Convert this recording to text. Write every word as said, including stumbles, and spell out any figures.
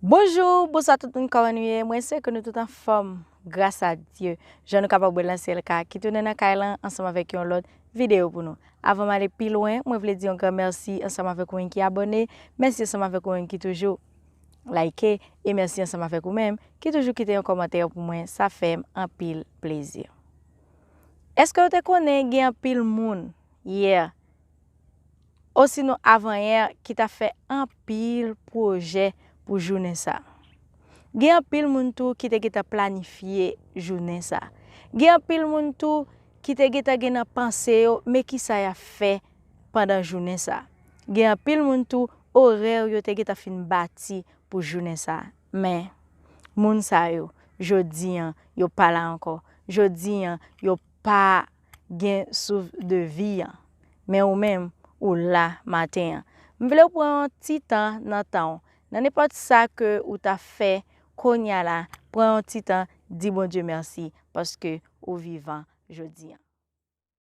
Bonjou, bonswa tout moun, kòman nou ye? Mwen espere ke nou tout anfòm, gras a Dye. Jan nou kapab wè l nan syèl ka, ki tounen nan kay lan ansanm avèk yon lòt videyo pou nou. Avan m ale pi lwen, mwen vle di yon gran mèsi ansanm avèk ou menm ki abòne, mèsi ansanm avèk ou menm ki toujou like, e mèsi ansanm avèk ou menm ki toujou kite yon kòmantè pou mwen, sa fè m anpil plezi. Èske w te konnen gen anpil moun yè osinon avanyè ki t ap fè anpil pwojè pou jounen sa? Gen anpil moun tou ki te gentan planifye jounen sa. Gen anpil moun tou ki te gentan gen nan panse yo, men kisa y ap fè pandan jounen sa. Gen anpil moun tou, orè yo te gentan fin bati pou jounen sa. Men, moun sa yo, jodi an, yo pa la ankò. Jodi an, yo pa gen souf de vi an. Men ou menm, ou la maten an. M vle w pran yon ti tan nan tan w. Nan nenpòt sa ke ou ta fè kounye a la, pran yon ti tan, di Bondye mèsi paske ou vivan jodi an.